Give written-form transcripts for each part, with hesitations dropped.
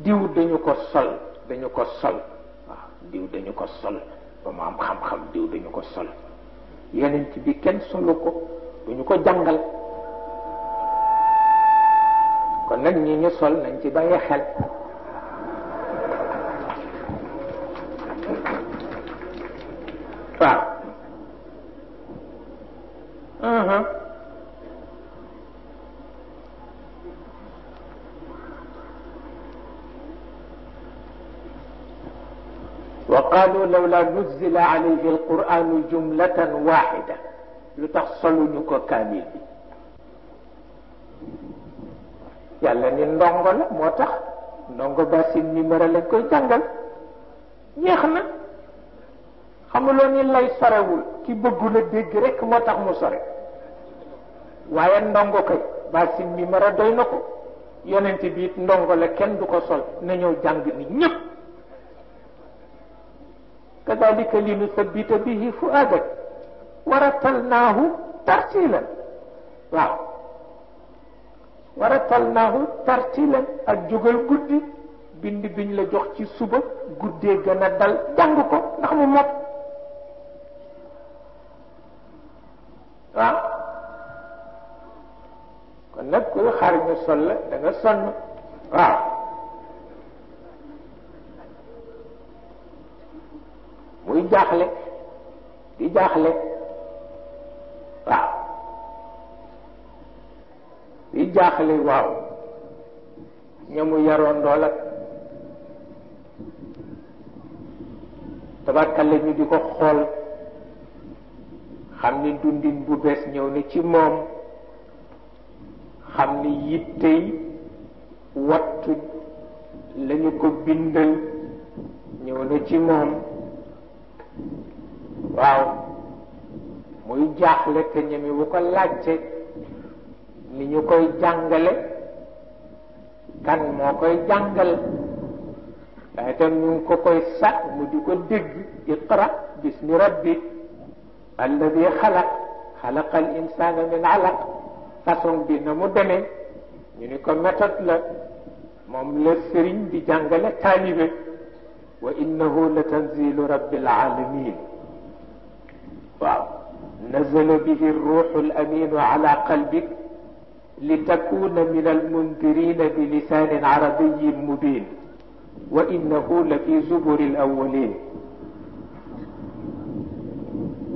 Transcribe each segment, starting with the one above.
diw dañu ko sol waaw diw dañu ko sol ba mu am xam-xam diw dañu ko sol yonent bi kenn solu ko duñu ko jàngal kon nag ñi ñu sol nañ ci bàyyi xel waaw وقالوا لولا نزل عليه القرآن جملة واحدة لتحصلوا نكو كامل يالا ني ndongo la motax ndongo basin numéro lañ koy jangal ñeexna xamulo ni lay sorewul ki bëggu la dégg rek motax mu sore waye ndongo kay basin numéro doy nako yonent bi ndongo la kenn du ko sol na ñew jang ni ñepp كذلك لنثبت به فؤادك ورتلناه ترتيلا واو ورتلناه ترتيلا ak jogal guddi bind biñ la jox ci suba guddé gëna dal jang ko ndax mu mot waaw kon nak ko xar ñu sol la da nga sonn waaw muy jaaxle di jaaxle waaw di jaaxle waaw ñamu yaroon dool ak tabarkalla ñu di ko xool xam ni dundin bu bees ñëw na ci moom xam ni yittey wattu lañu ko bindal ñëw na ci moom waaw muy jaaxle te ñemi wu ko laajte ni ñu koy jàngale kan moo koy jàngal waaye tam ñu ngi ko koy sat mu di ko dégg iqra bismi rabbik alladi xalaqa al insana min alaq façon bi na mu demee ñu ni ko méthode la moom la sëriñ di jàngale taalibe wa innahu la tanzilu rabbil alamin waaw nazala bihi ruuxu al-amiinu ala qalbik litakuna min al-mundirina bi lisaanin arabiyyin mubiin wa innahu la fi zuburi al-awwalin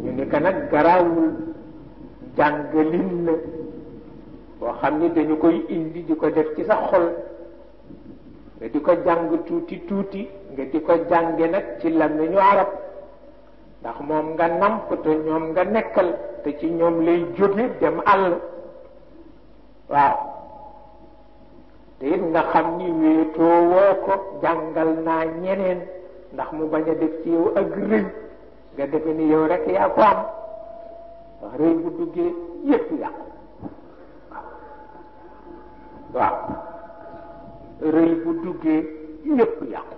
ñu ni ko nag garaawul jàngalin la boo xam ni dañu koy indi di ko def ci sa xol nga di ko jàng tuuti tuuti nga di ko jànge nag ci làmmiñu arab ndax moom nga namp te ñoom nga nekkal te ci ñoom lay jóge dem àll waaw te it nga xam ni wéetoo woo ko jàngal naa ñeneen ndax mu bañ a def ci yow ak rëy nga defe ni yow rek yaa ko am wax rëy bu duggee yépp yàqu waaw rëy bu duggee yépp yàqu